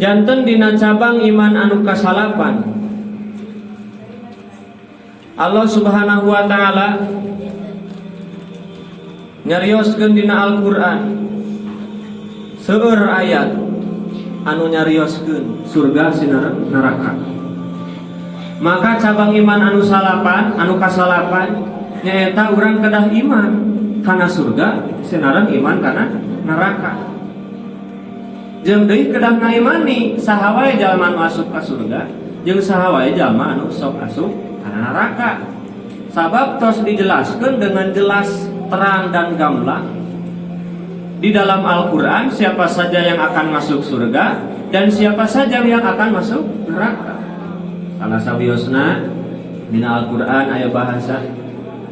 Janten dina cabang iman anu kasalapan, Allah Subhanahu wa taala nyarioskeun dina Al-Qur'an seueur ayat anu nyarioskeun surga sinareng neraka. Maka cabang iman anu salapan, anu kasalapan, nyaeta urang kedah iman kana surga sinareng iman kana neraka. Jeung deui kedah ngaimani saha wae jalma anu asup ka surga jeung saha wae jalma anu sok asup kana neraka. Sabab tos dijelaskeun dengan jelas, terang dan gamblang di dalam Al-Quran siapa saja yang akan masuk surga dan siapa saja yang akan masuk neraka. Salah sawiosna dina Al-Quran aya bahasa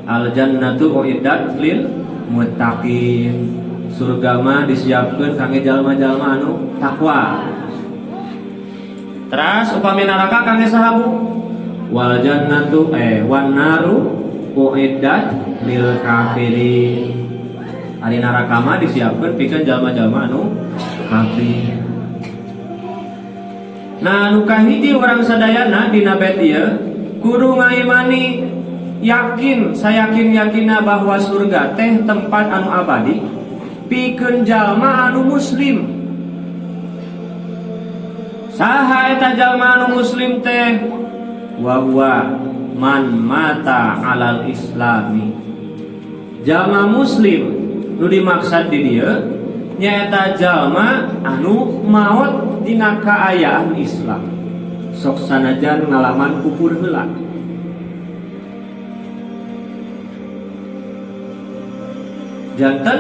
al jannatu uiddat lil muttaqin. Surga mah disiapkeun kangge jalma-jalma anu takwa. Teras upami neraka kangge saha, Bu? Wal jannatu wan naru uiddat lil kafirin. Ari neraka mah disiapkeun pikeun jalma-jalma anu kafir. Nah, anu kahiji, urang sadayana dina bait ieu kudu ngaimani, yakin sayakin-yakinna bahwa surga teh tempat anu abadi pikeun jalma anu muslim. Saha eta jalma anu muslim teh? Wa huwa man mata alal islami. Jalma muslim nu dimaksud di dieu nyaeta jalma anu maot dina kaayaan Islam, sok sanajan ngalaman kufur heula. Janten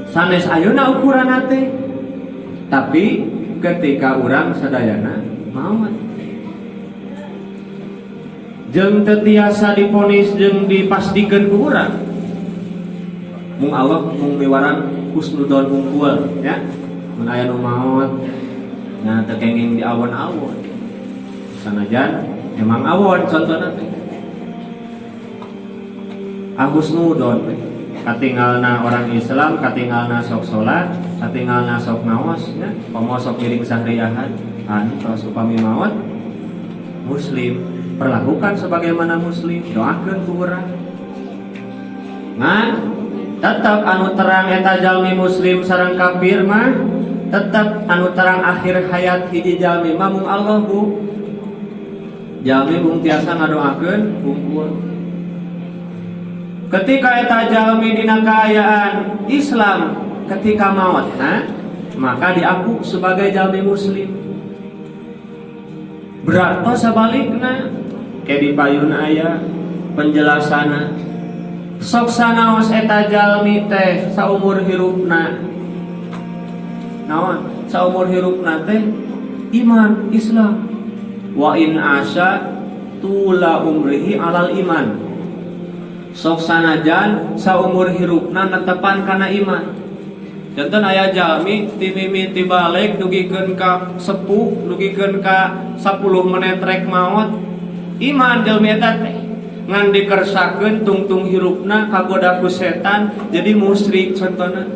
sanes ayeuna ukuran teh, tapi ketika urang sadayana maot jeung teu tiasa diponis jeung dipastikeun ku urang, mung Allah mung miwarang husnudon hungkul ya. Mun aya nu maot, nah, teu kenging di awon-awon, sanajan emang awon contohna teh, ah, husnudon we. Katinggalna orang Islam, katinggalna sok salat, katinggalna sok ngaos ya, komo sok ngiring sahriyahan, anu terus upami maot muslim, perlakukan sebagaimana muslim, doakeun ku urang. Ngan tetap anu terang eta jalmi muslim sareng kafir mah tetap anu terang akhir hayat hiji jalmi mah mung Allah, Bu. Jalmi mung tiasa ngadoakeun hungkul. Ketika eta jalmi dina kaayaan Islam ketika maotna, maka diaku sebagai jalmi muslim. Berarti sabalikna ke di payun aya penjelasana, sok sanaos eta jalmi teh saumur hirupna, naon, saumur hirupna teh iman Islam, wa in asya tula umrihi alal iman, sok sanajan saumur hirupna netepan kana iman. Janten aya jalmi ti mimiti balig dugikeun ka sepuh, dugikeun ka 10 menit rek maot, iman jalmi eta teh, ngan dikersakeun tungtung hirupna kagoda ku setan jadi musyrik contohna,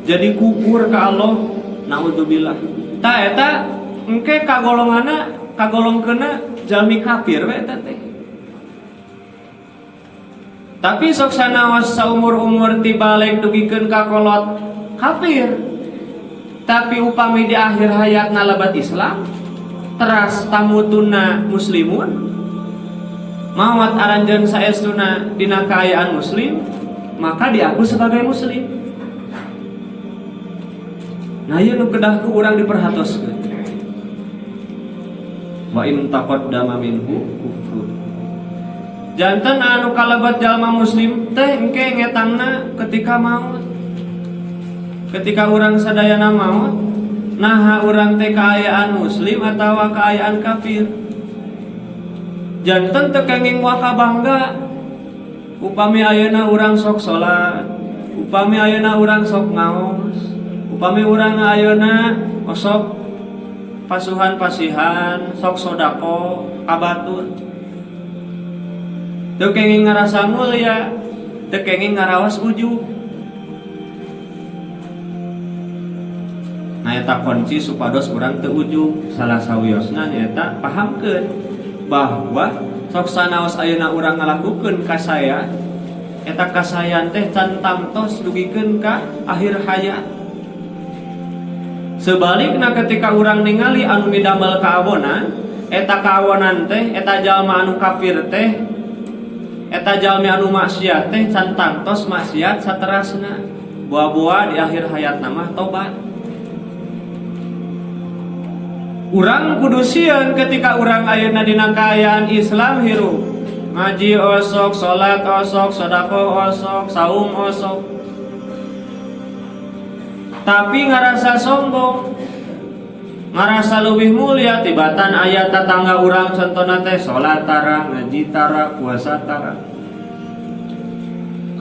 jadi kufur ka Allah, naudzubillah. Ta eta engke kagolonganna kagolongkeunna jalmi kafir we eta teh. Tapi sok sanaos saumur-umur ti balig dugikeun ka kolot kafir, tapi upami di akhir hayat nalabat Islam, teras tamutuna muslimun, maot aranjeun saestuna dina kaayaan muslim, maka diaku sebagai muslim. Nah, ieu nu kedah ku urang diperhatoskeun. Wa in taqaddama minhu kufrun. Janten anu kalebet jalma muslim teh engke ngetangna ketika maut. Ketika urang sadayana maut, naha urang teh kaayaan muslim atau kaayaan kafir. Janten teu kenging waka bangga upami ayeuna urang sok salat, upami ayeuna urang sok ngaos, upami urang ayeuna sok pasuhan pasihan, sok sodako ka batur. Teu kenging ngarasa mulia, teu kenging ngarawas ujub. Nah, Eta kunci supados urang teu ujug. Salah sawiosna nyaeta pahamkeun bahwa sok sanaos ayeuna urang ngalakukeun kasaya, eta kasayan teh can tangtos dugikeun ka akhir hayat. Sebalikna, ketika urang ningali anu midamel kaawonan, eta kaawonan teh, eta jalma anu kafir teh, eta jalmi anu maksiat teh can tangtos maksiat saterasna, boa-boa di akhir hayat mah tobat. Urang kudu sieun ketika urang ayeuna dina kaayaan Islam, hirup ngaji osok, salat osok, sedekah osok, saum osok, tapi ngerasa sombong, ngerasa lebih mulia tibatan aya tetangga urang, contohna teh salat tara, ngaji tara, puasa tara.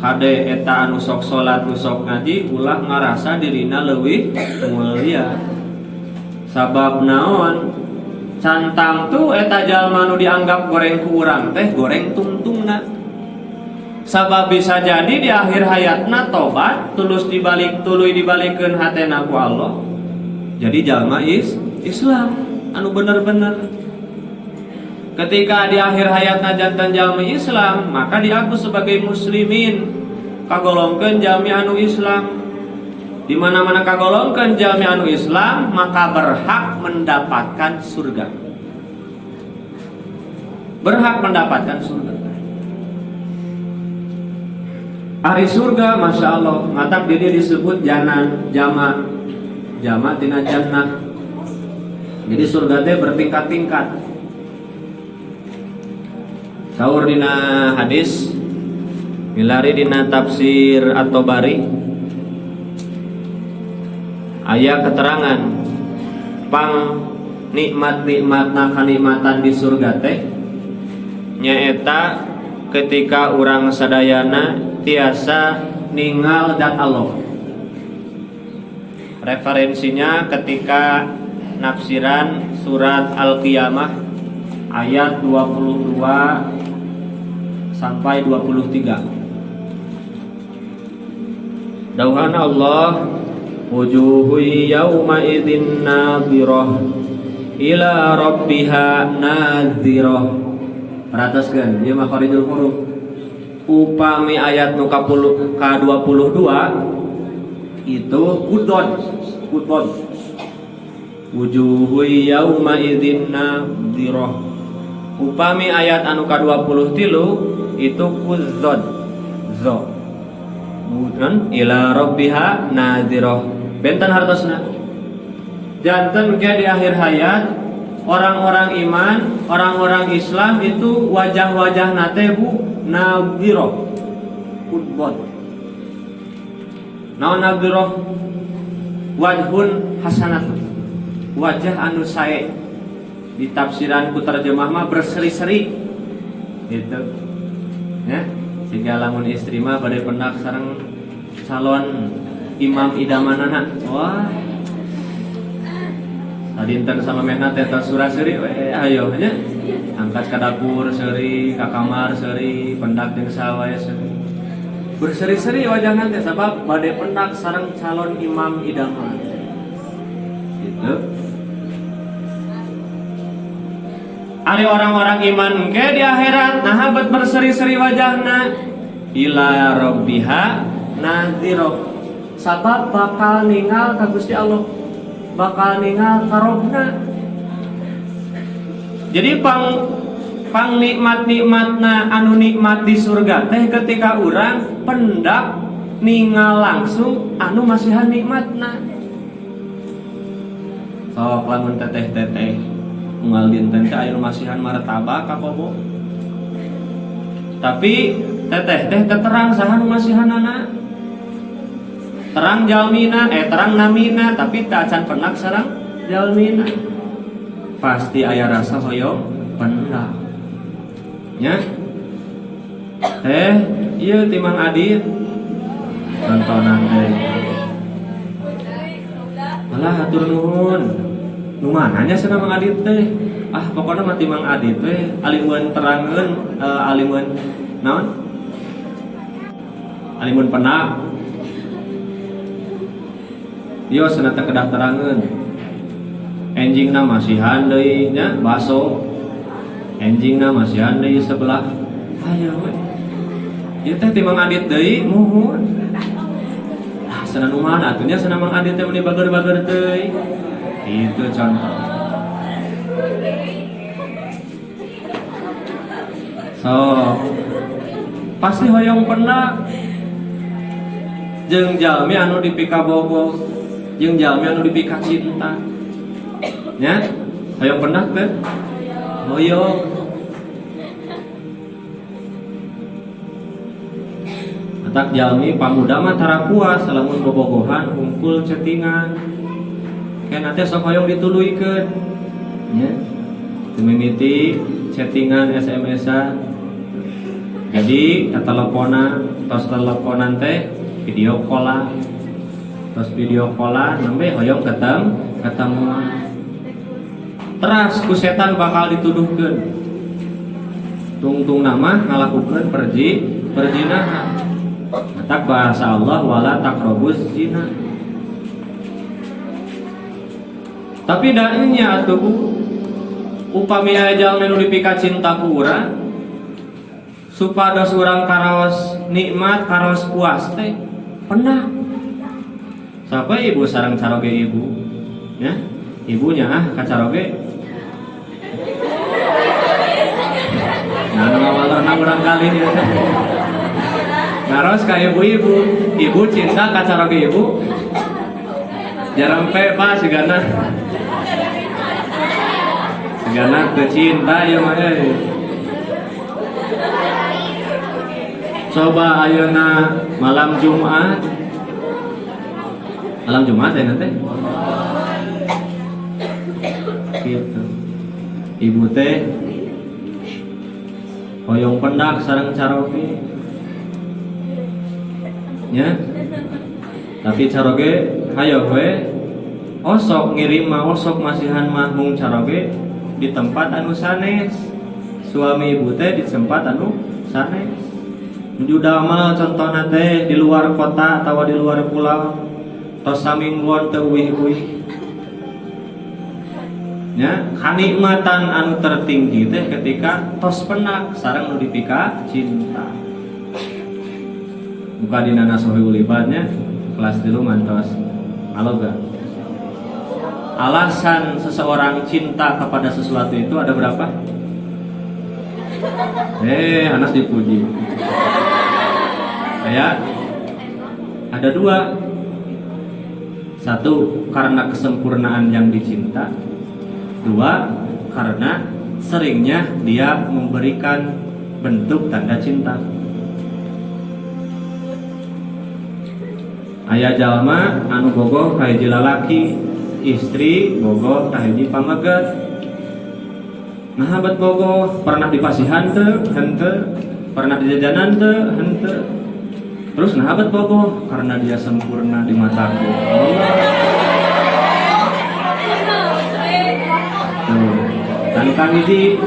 Kade, eta anu sok salat, nu sok ngaji, ulah ngerasa dirina leuwih mulia. Sabab naon? Can tangtu eta jalma nu dianggap goreng ku urang teh goreng tungtungna. Sabab bisa jadi di akhir hayatna tobat, tulus dibalik, tuluy dibalikeun hatena ku Allah jadi jalma Islam anu bener-bener. Ketika di akhir hayatna janten jalma Islam, maka diaku sebagai muslimin, kagolongkeun jalmi anu Islam. Di mana-mana kagolongkeun jalmi anu Islam, maka berhak mendapatkan surga, berhak mendapatkan surga. Ari surga, masya Allah, matak dia disebut janan, jama, jama tina jannah. Jadi surga teh bertingkat-tingkat. Saur dina hadis, milari dina tafsir At-Tabari, aya keterangan pang nikmat-nikmat kanikmatan di surga teh nyaeta ketika urang sadayana tiasa ningal dat Allah. Referensinya ketika nafsiran surat Al-Qiyamah ayat 22 sampai 23. Dawuhan Allah, wujuhu yauma idzin nadhirah ila rabbiha nadhirah. Perhatoskeun, ieu makharijul huruf. Upami ayat nu ka-22 itu kudon, kudon. Wujuhu yauma idzin nadhirah. Upami ayat anu ka-23 itu kudzod. Zo. Bukan ila rabbiha nadhirah. Benten hartosna. Janten ke di akhir hayat orang-orang iman, orang-orang Islam itu wajah-wajah nate, Bu, nadhirah. Kudbot. Naon nadhirah? Wajhun hasanatun. Wajah anu sae. Di tafsiran ku terjemah mah berseri-seri. Gitu. Ya, sehingga lamun istri mah bade pendak sareng calon imam idamanana. Wah. Sadinten samemehna teh tos sura-seuri we, ayo nya. Angkat ka dapur seuri, ka kamar seuri, pendak jeung saha wae seuri. Berseri-seri wajahna teh sabab bade pendak sareng calon imam idaman. Gitu. Ari orang-orang iman ke di akhirat nah bet berseri-seri wajahna, ila rabbiha nadhirah, sabab bakal ningal ka Gusti Allah, bakal ningal ka Robna. Jadi pang pang nikmat-nikmatna anu nikmat di surga teh ketika urang pendak ningal langsung anu masihan nikmatna. Sok lamun teteh-teteh unggal dinten teh aya nu masihan martabak ka kobo, tapi teteh teh terang saha nu masihanana, terang jalmina, eh, terang namina, tapi teu acan pendak sareng jalmina, pasti aya rasa hoyong pendak nya. Teh, ieu ti Mang Adit tontonan teh. Alah, hatur nuhun. Nu mananya cenah Mang Adit teh? Ah, pokoknya mah ti Mang Adit teh alimun terangeun, alimun naon, alimun pendak. Yo cenah teh kedah terangeun. Enjingna masihan deui nya baso. Enjingna masihan deui sebelah. Ayo we. Ieu teh ti Mang Adit deui muhun. Ah, cenah nu mana atuh nya, cenah Mang Adit teh meuni bager-bager teuing. Itu contoh. So, pasti hoyong pendak jeung jalmi anu dipikabogoh, jeung jalmi anu dipika cinta. Nya, hoyong pendak teh? Hoyong. Matak jalmi pamuda mah tara puas lamun bobogohan hungkul chattingan. Kena teh sok hoyong dituluykeun. Nya. Teu mimiti chattingan, SMS-an. Jadi teleponan, tos teleponan teh video callan. Tos video callan nembe hoyong ketemuan. Teras ku setan bakal dituduhkeun. Tungtung nama ngalakukeun perzinahan. Matak bahasa Allah wala taqrabuz zina. Tapi da nya atuh Bu, upami aya jalmi nu dipika cinta ku urang, supados urang karaos nikmat, karaos puas teh pendak. Siapa ibu sareng caroge ibu? Ya, ibunya ah kacaroge. Nah, nu ngawalerna urang kali ieu teh. Ngaros ka ibu-ibu, ibu cinta ka caroge ibu. Jarempe Pak sigana. Sigana teu cinta ieu mah euy. Coba ayeuna malam Jumat. Malam Jumat ya nanti. Gitu. Ibu teh hoyong pendak sareng caroge. Ya. Tapi caroge hayo we osok ngirim mah, osok masihan mah, mung caroge di tempat anu sanes. Suami ibu teh di tempat anu sanes. Nuju damel contohna teh di luar kota atawa di luar pulau. Tos samingguan teu uih-uih. Ya, kanikmatan anu tertinggi teh ketika tos penak sareng nu dipika cinta. Buka dina Nasohul Ibadnya kelas 3 mantos aloga. Alasan seseorang cinta kepada sesuatu itu ada berapa? Anas dipuji. Kayak ada dua. Satu, karena kesempurnaan yang dicinta. Dua, karena seringnya dia memberikan bentuk tanda cinta. Aya jalma anu bogoh ka hiji lalaki, istri bogoh ka hiji pameget. Nah, bet bogoh pernah dipasihan teu? Henteu. Pernah dijajanan teu? Henteu. Terus nah bet bogoh karena dia sempurna di mataku. Allah. Tuh, kan kang hiji.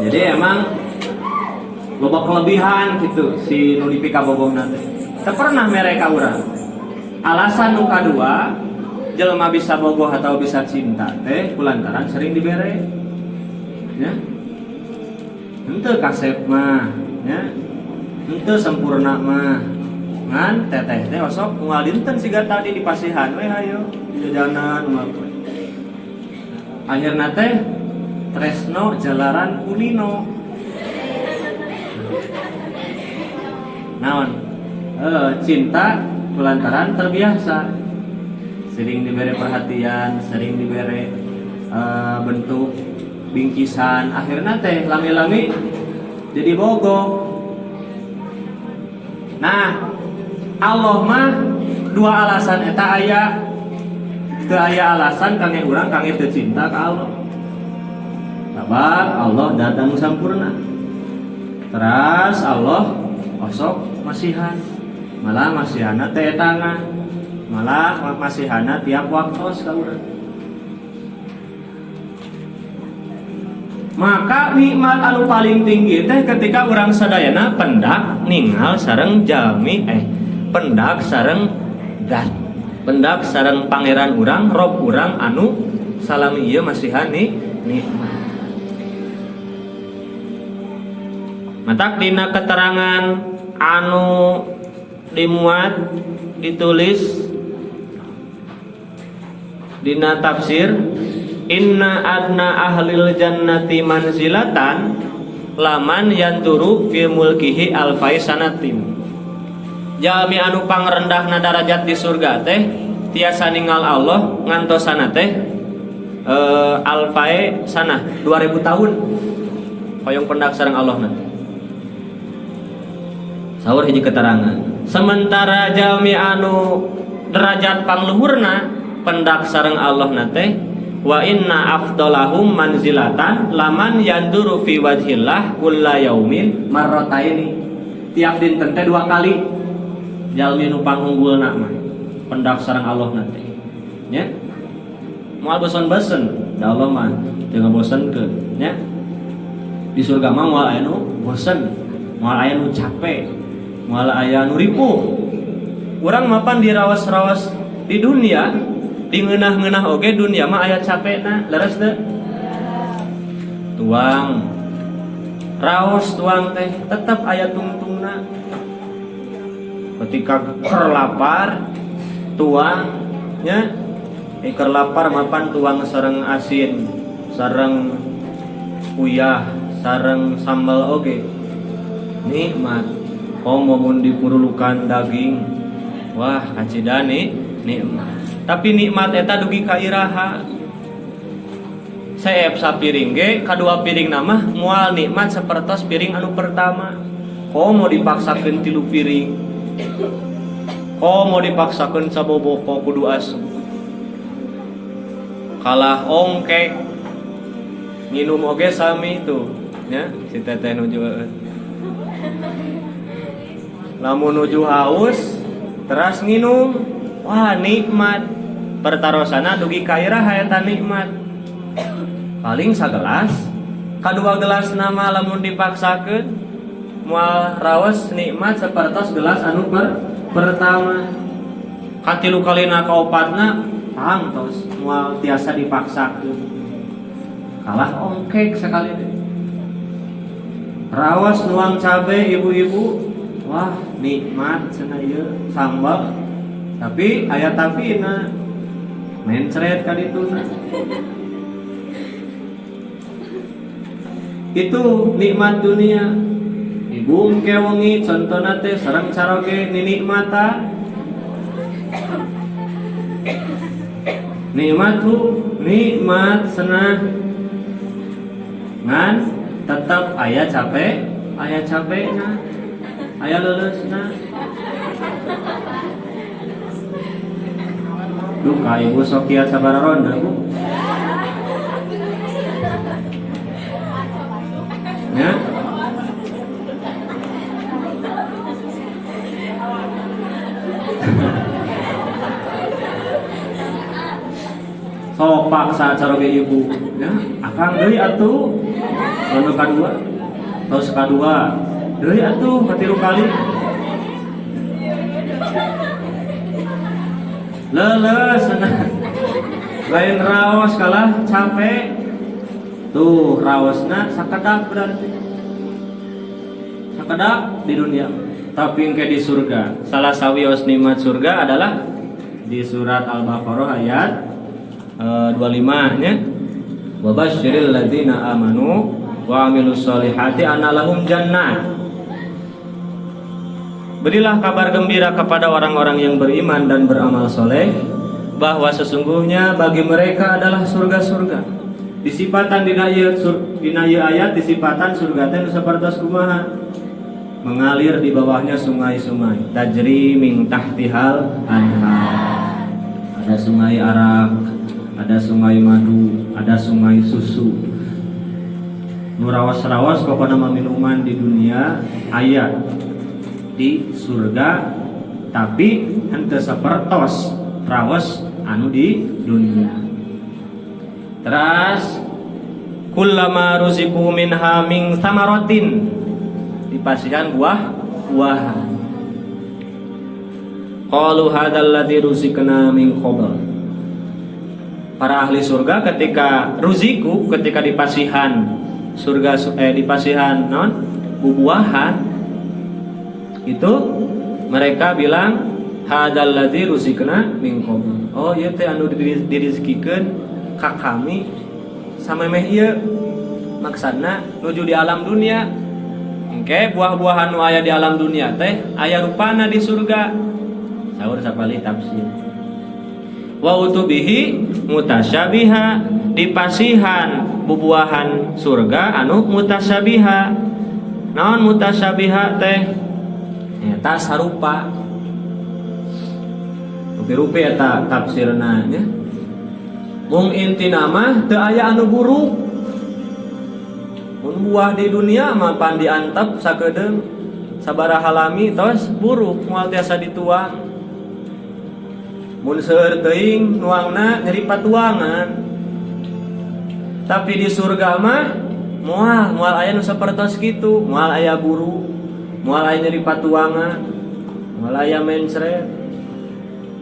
Jadi emang loba kelebihan gitu si nu dipikabogohna teh. Teu pernah mere ka urang. Alasan nu kadua jelema bisa bogoh atau bisa cinta teh kulantaran sering dibere. Ya. Henteu kasep mah, ya. Henteu sempurna mah. Ngan teteh teh osok unggal dinten siga tadi di pasihan we hayo jajanan unggal poe. Akhirna teh tresno jalaran kulino. Naon? Cinta kulantaran terbiasa. Sering diberi perhatian, sering diberi bentuk bingkisan, akhirnya teh lami-lami jadi bogoh. Nah, Allah mah dua alasan eta aya. Teu aya alasan kangge urang kangge teu cinta ka Allah. Sabab Allah datang sampurna. Teras Allah osok masihan. Malah masihana teh tangan. Malah masihana tiap waktu ka urang. Maka nikmat anu paling tinggi teh ketika urang sadayana pendak ningal sareng jalmi, pendak sareng zat. Pendak sareng pangeran urang, Rob urang anu salami ieu masihan nikmat. Matak dina keterangan anu dimuat ditulis dina tafsir, inna adna ahlil jannati manzilatan laman yanturu fi mulkihi alfai sanatin. Jalmi anu pangrendahna darajat di surga teh tiasa ningal Allah ngantosana teh alfai sanah 2000 tahun hoyong pendak sareng Allah nanti. Saur hiji keterangan. Sementara jalmi anu derajat pangluhurna pendak sareng Allah nate wa inna afdalahum manzilatan laman yanduru fi wajhillah kulla yaumin marrataini. Tiap dinten teh 2 kali jalmi nu pangunggulna mah pendak sareng Allah nate. Nya. Moal bosen-bosen, da Allah mah teu ngabosenkeun nya. Di surga mah moal aya nu bosen, moal aya nu capek, moal aya nu ripuh. Urang mapan dirawas-rawas di dunia, di ngeunah-ngeunah oge dunia mah aya capekna, leres teu? Tuang raos tuang teh tetep aya tungtungna. Ketika keur lapar tuang nya, keur lapar mapan tuang sareng asin, sareng uyah, sareng sambal oge nikmat. Komo mun dipurulukan daging, wah kacida nikmat. Tapi nikmat eta dugi ka iraha? Seep sapiring ge kadua piring mah moal nikmat sapertos piring anu pertama. Komo dipaksakeun 3 piring, komo dipaksakeun saboboko kudu asup, kalah ongkek nginum oge sami tuh nya si teteh nuju eueuh. Lamun nuju haus teras nginum, wah nikmat. Pertarosana dugi ka iraha eta nikmat? Paling sagelas, kadua gelas nama lamun dipaksakeun moal raos nikmat sapertos gelas anu pertama. Katilu kalina kaopatna tangtos moal tiasa dipaksakeun, kalah ongkek sekali deh. Rawas nuang cabe ibu-ibu, wah nikmat cenah ieu sambal, tapi aya tapina mencret ka dituna. Itu nikmat dunia. Ibu engke wengi contona teh sareng caroge ninikmatan. Nikmat tu nikmat senah ngan tetap aya capek, aya capekna, aya leuleusna. Duh ka ibu sok kiat sabaraha ronde bu. Ya. Sok paksa caroge ibu, ya, akang deui atuh. Anu kadua, tos kadua, deui atuh katilu kali. Leuleus cenah. Lain raos kalah capek. Tuh raosna sakedap berarti. Sakedap di dunia, tapi engke di surga. Salah sawios nikmat surga adalah di surat Al-Baqarah ayat 25 nya. Wa basyiril ladzina amanu wa amilus solihati anna lahum jannat. Berilah kabar gembira kepada orang-orang yang beriman dan beramal soleh bahwa sesungguhnya bagi mereka adalah surga-surga. Disipatan dina ieu dina ieu ayat disipatan surga teh nu sapertos kumaha? Mengalir di bawahnya sungai-sungai, tajri min tahtihal anhar. Ada sungai arak, ada sungai madu, ada sungai susu. Nu rawas-rawas pokona mah minuman di dunia aya di surga, tapi henteu sapertos rawas anu di dunia. Teras kullama ruziqu minha min samaratin, dipasihan buah-buahan. Qalu hadzal ladzi ruziqna min qabl. Para ahli surga ketika ruziku, ketika dipasihan surga, dipasihan non bubuahan itu, mereka bilang hadzal ladzi ruziqna min qabl. Oh, ieu teh anu dirizkikeun ka kami samemeh ieu, maksudna nuju di alam dunia. Engke buah-buahan nu aya di alam dunia teh aya rupana di surga, saur sapalih tafsir. Wa utu bihi mutasyabiha, dipasihan bubuahan surga anu mutasyabiha. Naon mutasyabiha teh? Eta sarupa, rupi-rupi eta tafsirna nya. Mung intina mah teu aya anu buruk. Mun buah di dunia mah pan diantep sakedeung sabaraha lami tos buruk, moal tiasa dituang. Mun seueur teuing nuangna, nyeri patuangan. Tapi di surga mah moal moal aya nu sapertos kitu, moal aya buruk, moal aya nyeri patuangan, moal aya mencret,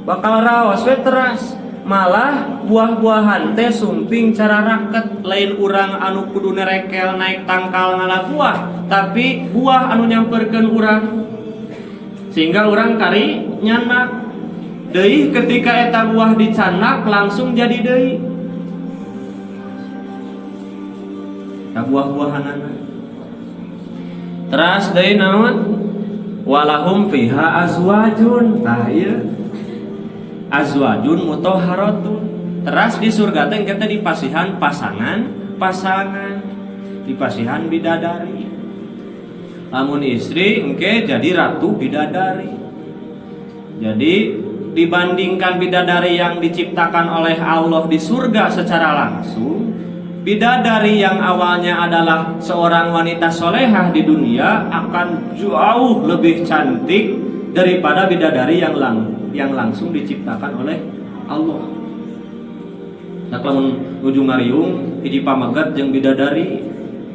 bakal raos we teras. Malah buah-buahan teh sumping cara raket, lain urang anu kudu nerekel naik tangkal ngala buah, tapi buah anu nyamperkeun urang sehingga urang kari nyandak deui. Ketika eta buah dicandak, langsung jadi deui eta buah-buahanana. Teras deui naon? Walahum fiha azwajun. Tah, ieu azwajun mutahharatun. Teras di surga teh kita dipasihan pasangan, pasangan dipasihan bidadari. Lamun istri engke jadi ratu bidadari. Jadi dibandingkan bidadari yang diciptakan oleh Allah di surga secara langsung, bidadari yang awalnya adalah seorang wanita solehah di dunia akan jauh lebih cantik daripada bidadari yang langsung diciptakan oleh Allah. Nah, lamun nuju ngariung hiji pameget jeung bidadari,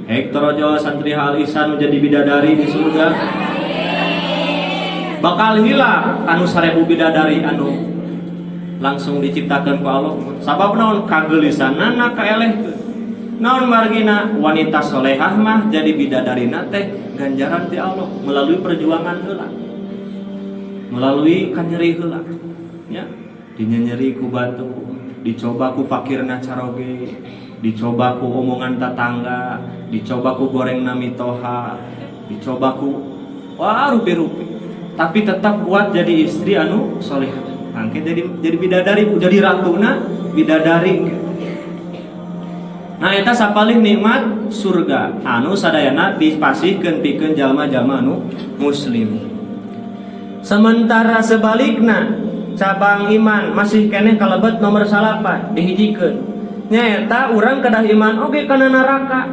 hek torojo santri Al Ihsan menjadi bidadari di surga, bakal hilang anu 1000 bidadari anu langsung diciptakan ku Allah. Sabab naon? Kageulisanana kaelehkeun. Naon margina? Wanita solehah mah jadi bidadarina teh ganjaran ti Allah melalui perjuangan heula, melalui kanyeri heula ya, dinyenyeri ku batu, dicoba ku fakirna caroge, dicoba ku omongan tetangga, dicoba ku gorengna mitoha, dicoba ku wah rupi-rupi, tapi tetap kuat jadi istri anu soleh. Mangke jadi bidadari, Bu, jadi ratuna bidadari. Nah, eta sapalih nikmat surga anu sadayana dipasihkeun pikeun jalma-jalma anu muslim. Sementara sebalikna, cabang iman masih keneh kalebet nomor 9, dihijikeun, nyaeta urang kedah iman oge kana neraka.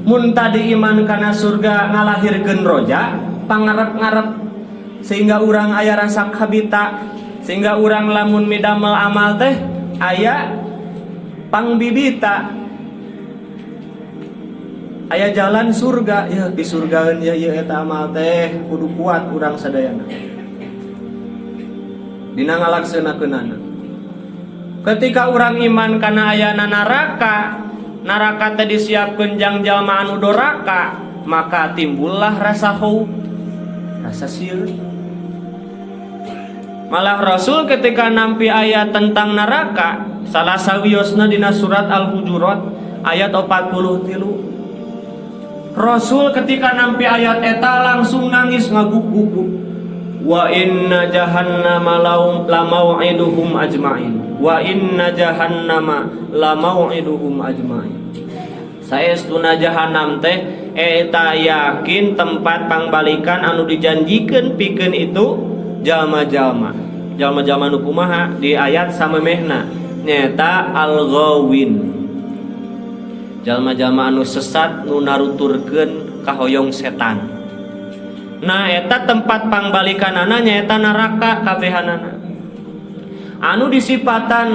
Mun tadi iman kana surga ngalahirkeun roja, pangarep-ngarep, sehingga urang aya rasa kabita, sehingga urang lamun midamel amal teh aya pangbibita, aya jalan surga ya, di surgaeun ya. Ya, eta amal teh kudu kuat urang sadayana dina ngalaksenakeunana. Ketika urang iman kana ayana neraka, neraka teh disiapkeun jang jalma anu doraka, maka timbullah rasa khauf, rasa sieun. Malah Rasul ketika nampi ayat tentang neraka, salah sawiosna dina surat Al-Hujurat ayat 43, Rasul ketika nampi ayat eta langsung nangis ngaguk-guguk. Wa inna jahannama lamau'iduhum ajmain. Wa inna jahannama lamau'iduhum ajmain. Saestuna jahannam teh eta yakin tempat pangbalikan anu dijanjikeun pikeun itu jalma-jalma. Jalma-jalma nu kumaha? Di ayat samemehna nyaeta al-ghawin. Jalma-jalma anu sesat, nu naruturkeun kahoyong setan. Nah, eta tempat pangbalikanana nyaeta neraka kabehanana. Anu disipatan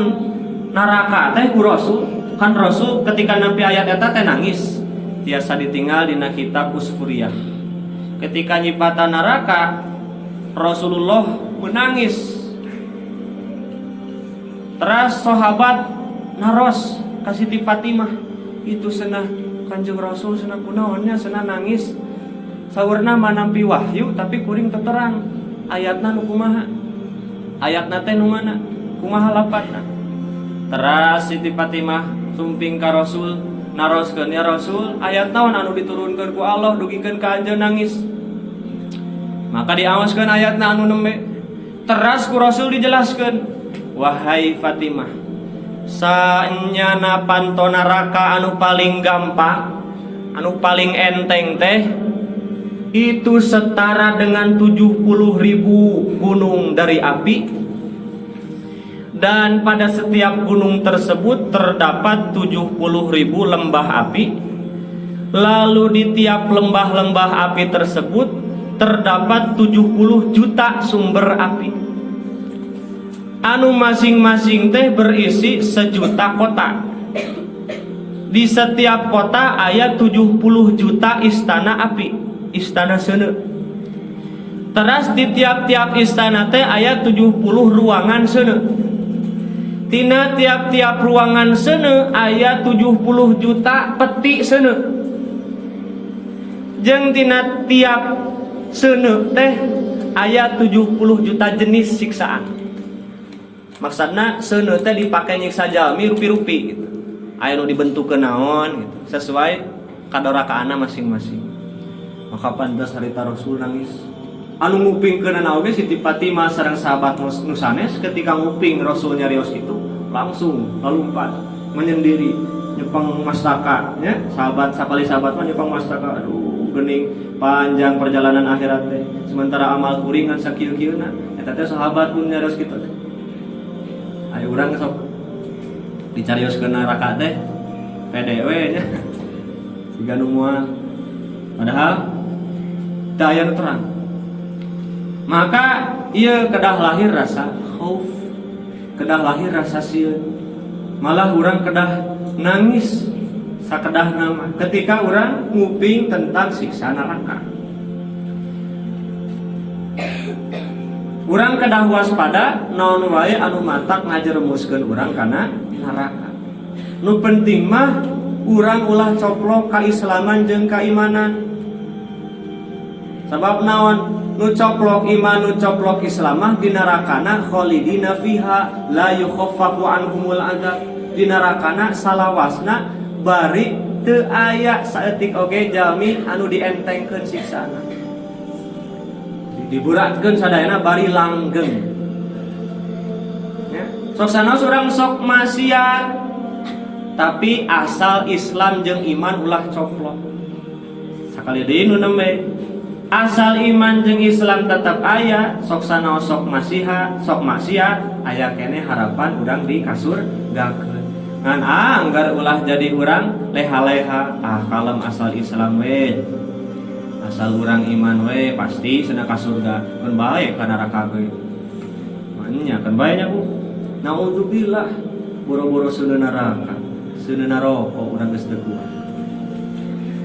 neraka teh ku Rasul, kan Rasul ketika nampi ayat eta teh nangis. Tiasa ditinggal dina kitab Usfuriyah. Ketika nyipatan neraka, Rasulullah menangis. Teras sahabat naros ka Siti Fatimah, "Itu cenah Kanjeng Rasul cenah kunaon nya cenah nangis?" Saurna, "Manampi wahyu, tapi kuring teu terang ayatna nu kumaha, ayatna teh nu mana, kumaha lapatna." Teras Siti Fatimah sumping ka Rasul, naroskeun, "Ya Rasul, ayat naon anu diturunkeun ku Allah dugikeun ka anjeun nangis?" Maka diaoskeun ayatna anu nembe. Teras ku Rasul dijelaskeun, "Wahai Fatimah, saenyana panto neraka anu paling gampang, anu paling enteng teh itu setara dengan 70 ribu gunung dari api, dan pada setiap gunung tersebut terdapat 70 ribu lembah api. Lalu di tiap lembah-lembah api tersebut terdapat 70 juta sumber api anu masing-masing teh berisi sejuta kota. Di setiap kota aya 70 juta istana api, istana seuneu. Teras di tiap-tiap istana teh aya 70 ruangan seuneu. Tina tiap-tiap ruangan seuneu aya 70 juta peti seuneu. Jeung tina tiap seuneu teh aya 70 juta jenis siksaan." Maksudna seuneu teh dipake nyiksa jalmi rupi-rupi gitu. Aya nu dibentuk ke naon gitu, sesuai kadorakaana masing-masing. Maka pantas harita Rasul nangis. Anu ngupingkeunana oge Siti Fatimah sareng sahabat nu sanes, ketika nguping Rasul nyarios itu langsung lalumpat menyendiri, nyepeng mastaka nya. Sahabat sapali sahabat mah nyepeng mastaka, "Aduh, geuning panjang perjalanan akhirat teh, sementara amal kuring ngan sakieu-kieuna." Eta teh sahabat pun nyarios kitu teh. Ayo urang sok dicarioskeun neraka teh pede we nya, siga nu moal, padahal teu aya nu terang. Maka ieu kedah lahir rasa khauf, kedah lahir rasa sieun, malah urang kedah nangis sakedahna mah ketika urang nguping tentang siksa neraka. Urang kedah waspada naon wae anu matak ngajerumuskeun urang kana neraka. Nu penting mah urang ulah coplok kaislaman jeung keimanan. Sebab naon? Nu coplok iman, nu coplok Islam mah di nerakana khalidina fiha la yukhaffafu anhumul adzab. Di nerakana salawasna, bari teu aya saeutik oge jalmi anu dientengkeun siksana, diberatkeun sadayana bari langgeng ya. Sok sanaos urang sok maksiat, tapi asal Islam jeung iman ulah coplok. Sakali deui, nu nembe asal iman jeung Islam tetap aya, sok sanaos sok masiha, sok maksiat, aya keneh harapan urang di kasurgakeun. Ngan anggar ulah jadi urang leha-leha, "Ah, kalem, asal Islam we, asal urang iman we, pasti cenah ka surga, keun bae ka neraka ge." Nya kan bae nya, Bu. Naudzubillah, boro-boro seuneu neraka, seuneu rokok urang geus teu kuat.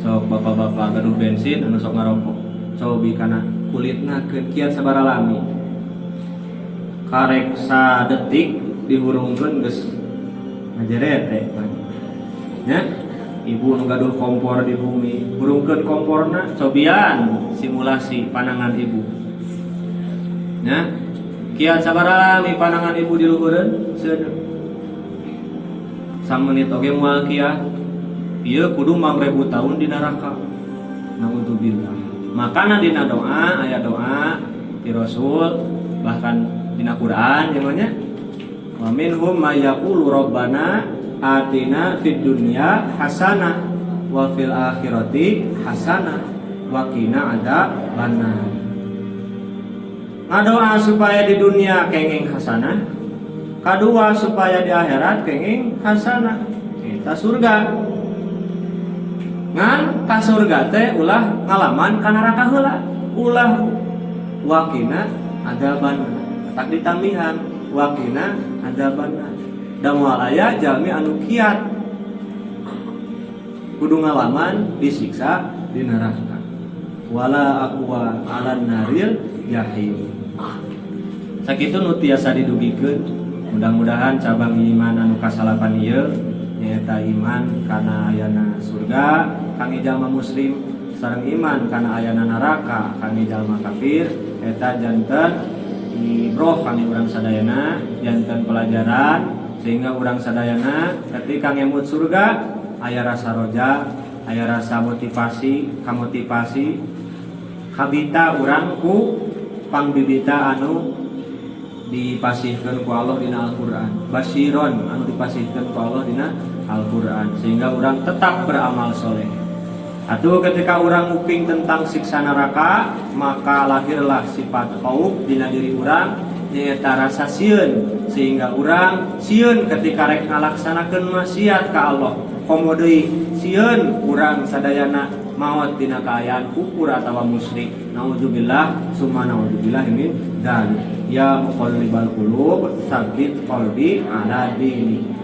Sok bapak-bapak gaduh bensin anu sok ngarokok, cobi kana kulitna keun kiat sabaraha lami. Karek sadetik dihurungkeun geus ngajerete nya. Ibu nu gaduh kompor di bumi, hurungkeun komporna, cobian simulasi panangan ibu nya, kiat sabaraha lami panangan ibu di luhureun seuneu. Samenit oge moal kiat. Ieu kudu mangrebu tahun di neraka, naudzubillah. Makana dina doa aya doa di Rasul, bahkan dina Quran yang namanya wa minhum may yaqulu rabbana atina fid dunya hasanah wa fil akhirati hasanah wa qina adzabannar. Ngadoa supaya di dunia kenging hasanah, kadua supaya di akhirat kenging hasanah, eta surga. Ngan ka surga teh ulah ngalaman ka neraka heula, ulah waqina adzabannar, tak ditambihan waqina adzabannar. Da moal aya jalmi anu kiat kudu ngalaman disiksa di neraka. Wala aqwa 'alan naril. jahim. Sakitu nu tiasa didugikeun. Mudah-mudahan cabang iman anu kasalapan ieu, nyaeta iman kana ayana surga kangge jalma muslim sareng iman kana ayana neraka kangge jalma kafir, eta janten ibroh kangge urang sadayana, janten pelajaran sehingga urang sadayana ketika ngemut surga aya rasa roja, aya rasa motivasi, kamotivasi, kabita urang ku pangbibita anu dipasihkeun ku Allah dina Al-Qur'an, basyiron anu dipasihkeun ku Allah dina Al-Qur'an, sehingga urang tetap beramal soleh. Atau ketika urang nguping tentang siksa neraka, maka lahirlah sifat khauf dina diri urang, nyaeta rasa sieun, sehingga urang sieun ketika rek ngalaksanakeun maksiat ka Allah, komo deui sieun urang sadayana maot dina kaayaan kufur atawa musyrik. Naudzubillah summa naudzubillah min dzalik. Ya muqallibal qulub, tsabbit qalbi ala dinik.